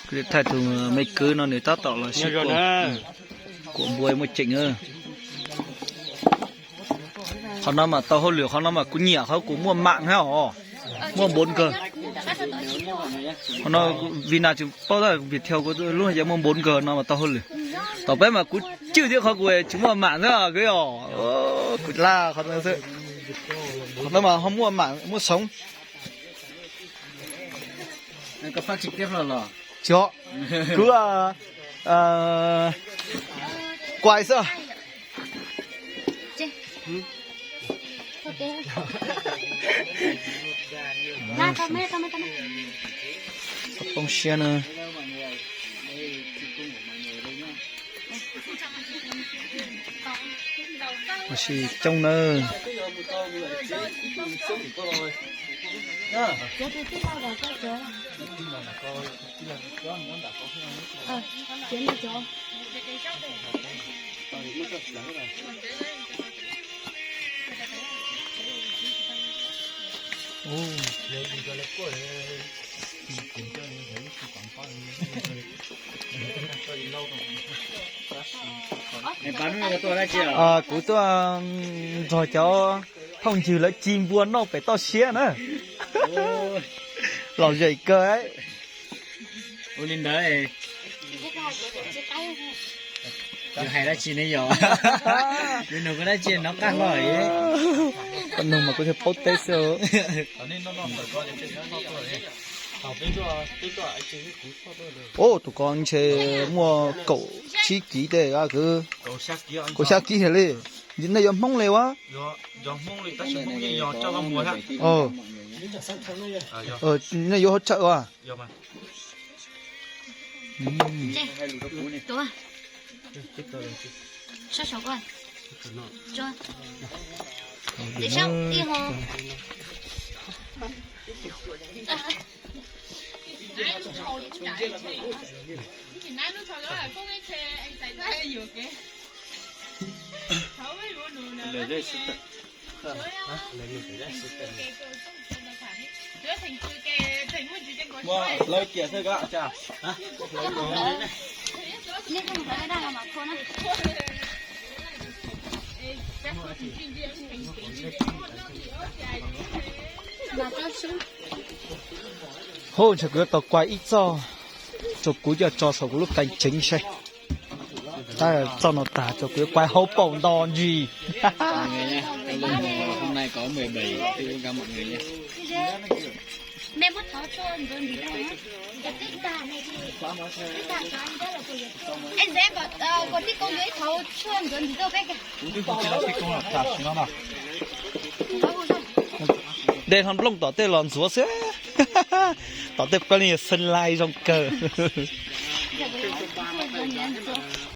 Kuv thaij tus me kwv no nws tab tom los sib kuam npua muaj ceem. Qhov no mas tau hauj lwm, qhov no mas kuv nyiam qhov kuv muaj mam thiab os, muaj npoov kawg. Qhov no Vina tsis paub tab, Viettel kuv lub hais tias muaj npoov kawg no mas tau hauj lwm. Tom peb mas kuv cwj thiab qhov kuv tsis muaj mam xwb kwv os. Kuv laj qhov no xwb, qhov no mas ho muaj mam muaj xoov. Tsis, kuv kuai xwb. Poob siab na. Ua si coob nawb. Kuv tuaj nrog cov phooj ywg lawv ci npua noj pem toj siab na. Lom zem kawg. Ua li ntawd, yus hais dab tsi ne yom? Yus nug kuv dab tsi no qab hlo. Koj nug mas kuv thiaj paub teb xwb. Ub, tus ko ntshe muaj kaum tsib kiv tej kwv. Kaum xya kiv li. Nej yog Hmoob li ua? Nej yuav hauj tsawm ua? Hub, ntshe kuv yuav tau kuai ib txoj, tso kuv coj tso saum kuv lub kais tseev saib. Tab txoj no tag tso kuv yuav kuai hauv paus nto ntsis. De hlo nplooj tom tej los ntxuav xwb. Tom tej peb li xeeb lais zoo kawg.